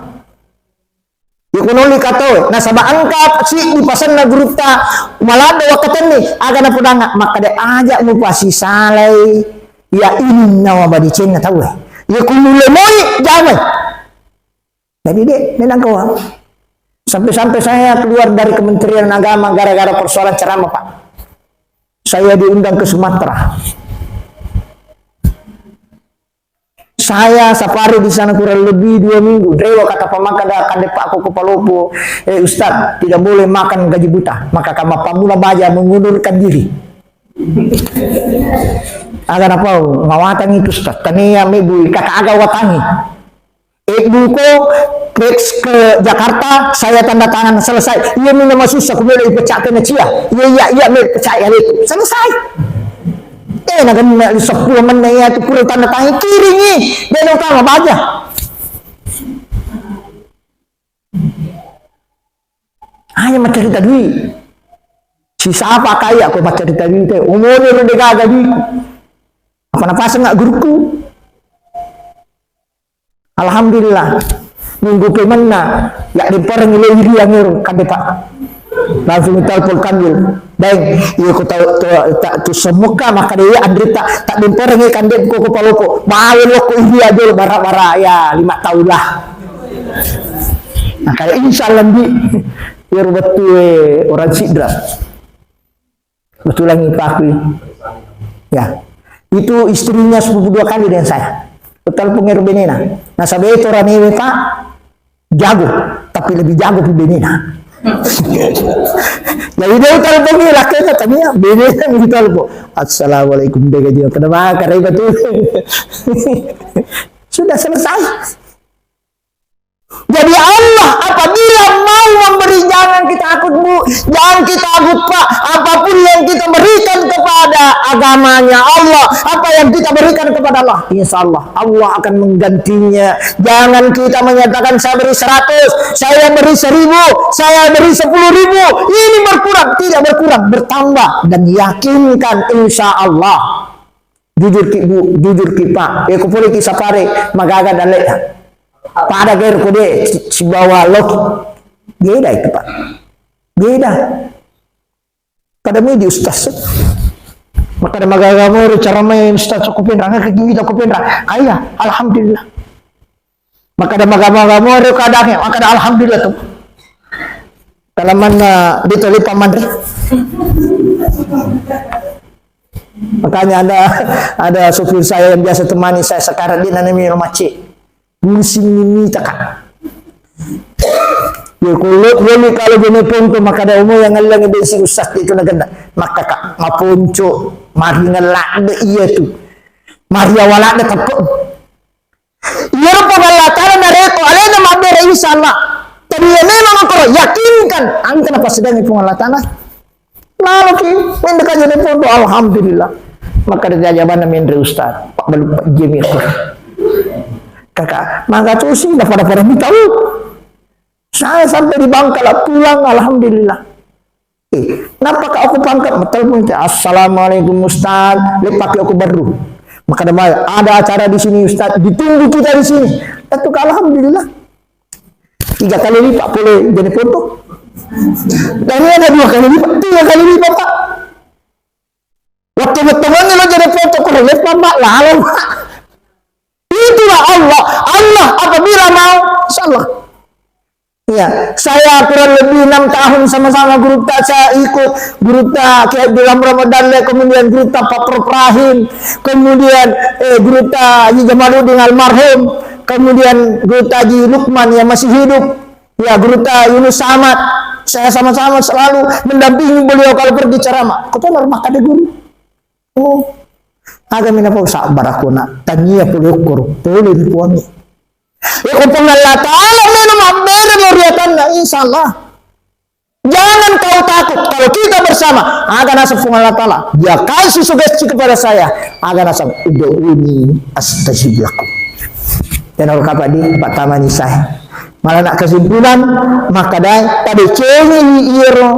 Di Kunoli Katoe, nasaba engka si di pasanna gurutta, malada wakkatenni, aga napodanga, makkada aja mupasisalai, ya ini nawa badicenna tau, ya kumule moi jamai. Jadi, dek, memang kau, sampai-sampai saya keluar dari Kementerian Agama gara-gara persoalan ceramah, Pak. Saya diundang ke Sumatera. Saya safari di sana kurang lebih dua minggu. Rewa kata pamaka da kande Pak Koko Palopo, "Eh, Ustaz, tidak boleh makan gaji buta." Maka kama pamula baja mengundurkan diri. Aga napau, ngawatang itu, Ustaz. Tania mebui, kaka aga watangi. Eh, buko, teks ke Jakarta, saya tanda tangan, selesai. Iya, mina masussa, ku melo ipecah kena cia. Iya, iya, iya, melo pecah ya, leku. Selesai. Eh, na kena sepuluh menit ya, tu pura tanda tangan, kiringi. Dia utama baja. Hanya maccarita dui. Sisapa kaya ko maccarita dui te. Umurnya udah gaga dui. Apa napasang nggak guruku? Alhamdulillah. Minggu pemenna, ya, rimpereng ile iri yang ngiru, kande, Pak. Langsung telepon Kamil. Bang, iya ko tau, tau, tak tu semuka, maka dia Andri tak, tak rimpereng ya, kande, ko, ko Palopo. Bawa lo ko iri aja lo, bara-bara, ya, lima tahun lah. Nah, kayak insya Allah, Bi. Iyaro wettu, eh, orang Sidra. Kebetulan ipakui. Ya. Itu istrinya sepupu dua kali dengan saya. Telepon ero benena. Nasaba itu ranewe, Pak, jago, tapi lebih jago pi benena. Jadi dia telepon dia, lakenya tania, benena yang telepon. "Assalamualaikum, dega dia. Kenapa, karena itu?" Sudah selesai. Jadi Allah apabila mau memberi, jangan kita takut, Bu, jangan kita takut, Pak. Apapun yang kita berikan kepada agamanya Allah, apa yang kita berikan kepada Allah, insya Allah, Allah akan menggantinya. Jangan kita menyatakan, "Saya beri seratus, saya beri seribu, saya beri sepuluh ribu." Ini berkurang, tidak berkurang, bertambah. Dan yakinkan, insya Allah. Jujur ki, Bu, jujur ki, Pak. Ya, ko pole ki sapare, magaga dalle. Pada gair ko de, sibawa loki. Beda itu, Pak. Beda. Pada mui di ustaz. Makkada magaga moro cara mai ustaz ko penra, nggak kita ko penra. Ayah, alhamdulillah. Makkada magaga moro kadang ya, makkada alhamdulillah tu. Kalamanna di toli pamanre. Makanya ada, ada supir saya yang biasa temani saya sekarang, dia nanami macet. Pusing ni mita, Kak. Ya, kulo, kulo ni kalau jeneponto, makkada omo yang ngellangi bensin ustaz itu nagenna. Maka, Kak, maponco, mari ngelak de iya tu. Mari awalak de tepuk. Iya, Puang Allah Ta'ala narekko alena mabbere, insya Allah. Tapi ya memang engkau yakinkan, engka napassedangi Puang Allah Ta'ala. Laloki, mendeka jadi pondok, alhamdulillah. Maka dia jawabannya menre ustaz, Pak Balu, Pak Jemi. Kakak, maka tusi, dah pada-pada minta. Saya sampai di Bangka lah pulang, alhamdulillah. Eh, nappa ka aku pangkat, telepon, "Assalamualaikum Ustaz, leppaki aku baru." Maka ada, ada acara di sini Ustaz, ditunggu kita di sini. Itu alhamdulillah. Tiga kali lipat pole jadi foto. Dari ada dua kali lipat, tiga kali lipat, Pak. Waktu-waktu mana lo jadi foto, kurang lepas, Pak, lalu, Pak. Itulah Allah. Allah apabila mau, insya Allah. Ya, saya kurang lebih enam tahun sama-sama guru ta, saya ikut guru ta Kiai Abdul Amr Ramadan, kemudian guru ta Pak Prof Rahim, kemudian, eh, guru ta Haji Jamaluddin almarhum, kemudian guru ta Haji Lukman yang masih hidup, ya, guru ta Yunus Samad, saya sama-sama selalu mendampingi beliau kalau pergi ceramah. Kau tahu rumah kada guru? Oh, aga mina pau sabbar aku nak, tania pole ukur, pole di puangi. Ya, ko Puang Allah Ta'ala mena mabbere lo riatanna, insya Allah. Jangan kau takut, kalau kita bersama, aga naseng Puang Allah Ta'ala, dia kasih sugesti kepada saya, aga naseng, "Ud'uni astajib lakum." Dan orang kapal di Pak Taman Isai. Malah nak kesimpulan, makkedai, padecengi iyaro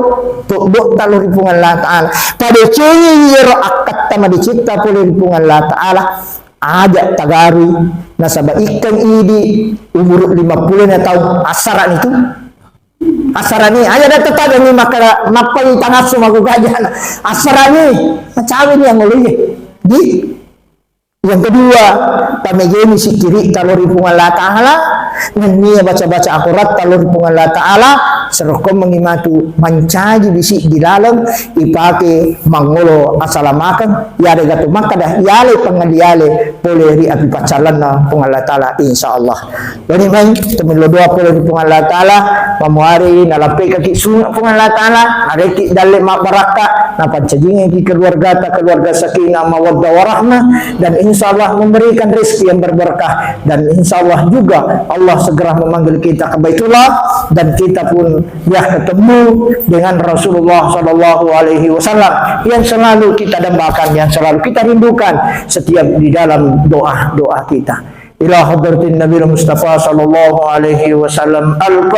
tobbotta lo ri Puang Allah Ta'ala. Padecengi iyaro akkatta madecetta pole ri Puang Allah Ta'ala. Aja tagarui, nasaba ikkeng idi umur lima puluh na taung, assarani tu. Assarani, aja da tetaga ni maka nappai tangasu magu gajana. Assarani, macawe ni yang ngoloi. Di Yang kedua, pamegeni sikkiritta lo ri Puang Allah Ta'ala, nennia baca-baca akoratta lo ri Puang Allah Ta'ala, serokkommengi matu mancaji bisi di laleng ipake mangolo asalamakeng, yarega tu makkada yale pangaliale pole ri api paccallenna Puang Allah Ta'ala, insya Allah. Jadi mai, temillo doa pole ri Puang Allah Ta'ala, mamuari nalappekaki sunge Puang Allah Ta'ala, areki dalle mabbarakka, napancajingeki keluargata, keluarga sakinah, mawaddah, warahmah, dan insya Allah memberikan rezeki yang berberkah, dan insya Allah juga Allah segera memanggil kita ke Baitullah, dan kita pun ya ketemu dengan Rasulullah Sallallahu Alaihi Wasallam yang selalu kita dambakan, yang selalu kita rindukan setiap di dalam doa-doa kita. Ila hadratin Nabil Mustafa sallallahu alaihi wasallam. Al-Fatihah.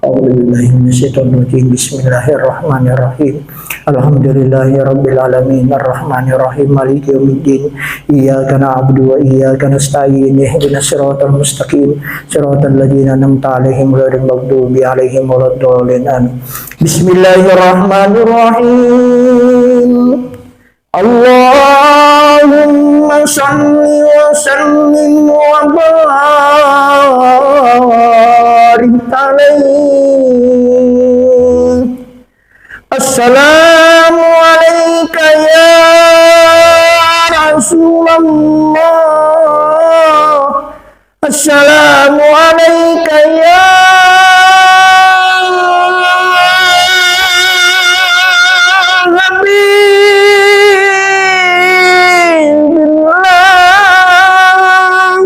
A'udzubillahi minasyaitonirrajim. Bismillahirrahmanirrahim. Alhamdulillahi rabbil alamin. Arrahmanirrahim. Maliki yaumiddin. Iyyaka na'budu wa iyyaka nasta'in. Ihdinas siratal mustaqim. Siratal ladzina an'amta 'alaihim ghairil maghdubi 'alaihim waladdallin. Amin. Bismillahirrahmanirrahim. Allahumma salli wa sallim wa barik alaihi. Assalamu alaika ya Rasulullah. Assalamu alaika ya Habiballah.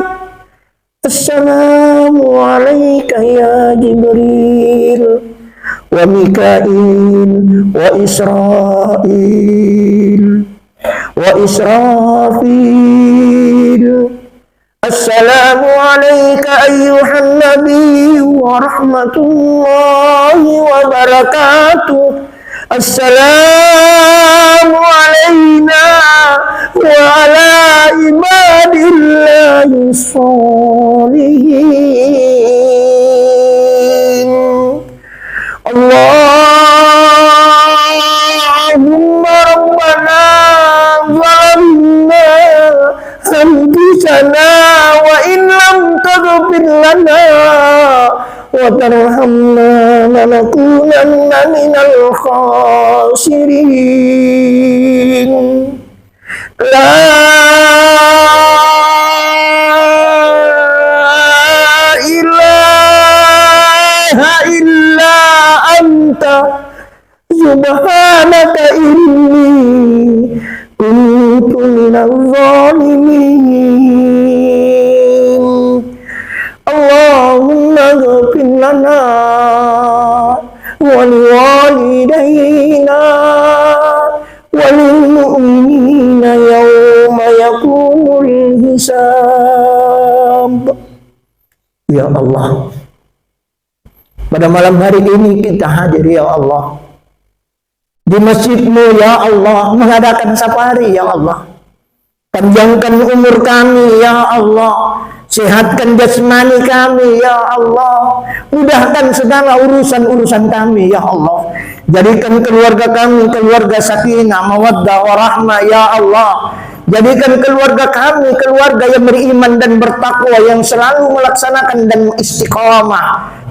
Assalamu alaika ya Jibril. Wa وميكائيل وإسرائيل وإسرافيل. السلام عليك أيها النبي ورحمة الله وبركاته. السلام علينا وعلى عباد الله الصالحين. اللهم ربنا ظلمنا أنفسنا وإن لم تغفر لنا وترحمنا لنكونن من الخاسرين. لا إله إلا أنت سبحانك إني كنت من الظالمين. اللهم اغفر لنا ولوالدينا وللمؤمنين يوم يقوم الحساب. Ya Allah, pada malam hari ini kita hadir, ya Allah, di masjid-Mu, ya Allah, mengadakan safari, ya Allah. Panjangkan umur kami, ya Allah. Sehatkan jasmani kami, ya Allah. Mudahkan segala urusan-urusan kami, ya Allah. Jadikan keluarga kami keluarga sakinah, mawaddah, warahmah, ya Allah. Jadikan keluarga kami keluarga yang beriman dan bertakwa, yang selalu melaksanakan dan istiqamah,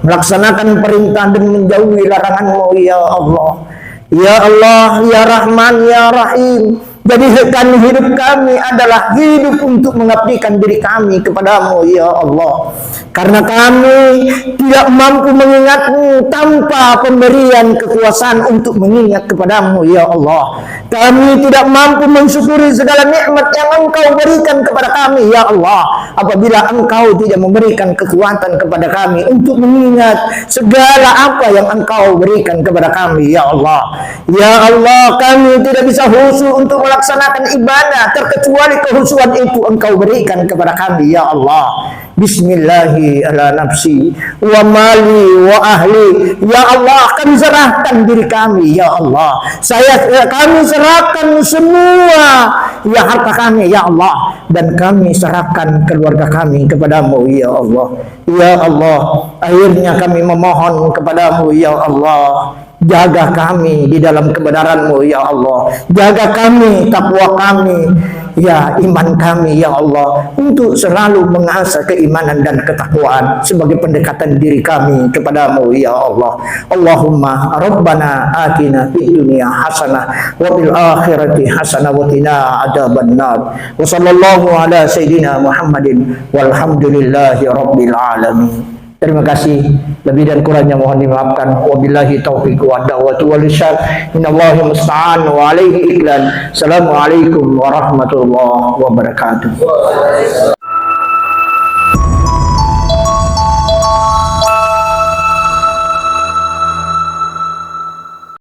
melaksanakan perintah dan menjauhi larangan-Mu, ya Allah. Ya Allah, ya Rahman, ya Rahim, jadikan hidup kami adalah hidup untuk mengabdikan diri kami kepada-Mu, ya Allah. Karena kami tidak mampu mengingat-Mu tanpa pemberian kekuasaan untuk mengingat kepada-Mu, ya Allah. Kami tidak mampu mensyukuri segala nikmat yang Engkau berikan kepada kami, ya Allah, apabila Engkau tidak memberikan kekuatan kepada kami untuk mengingat segala apa yang Engkau berikan kepada kami, ya Allah. Ya Allah, kami tidak bisa khusyuk untuk melaksanakan ibadah terkecuali kekhusyukan itu Engkau berikan kepada kami, ya Allah. Bismillahi ala nafsi wa mali wa ahli. Ya Allah, kami serahkan diri kami, ya Allah. Saya, kami serahkan semua, ya, harta kami, ya Allah, dan kami serahkan keluarga kami kepada-Mu, ya Allah. Ya Allah, akhirnya kami memohon kepada-Mu, ya Allah. Jaga kami di dalam kebenaran-Mu, ya Allah. Jaga kami, takwa kami, ya, iman kami, ya Allah, untuk selalu mengasah keimanan dan ketakwaan sebagai pendekatan diri kami kepada-Mu, ya Allah. Allahumma rabbana atina fid dunya hasanah wa fil akhirati hasanah wa qina adzabannar. Wa sallallahu ala sayyidina Muhammadin walhamdulillahi rabbil alamin. Terima kasih. Lebih dan kurangnya mohon dimaafkan. Wabillahi taufiq wa da'watu wal irsyad. Minallahi musta'an wa alaihi iklan. Assalamualaikum warahmatullahi wabarakatuh.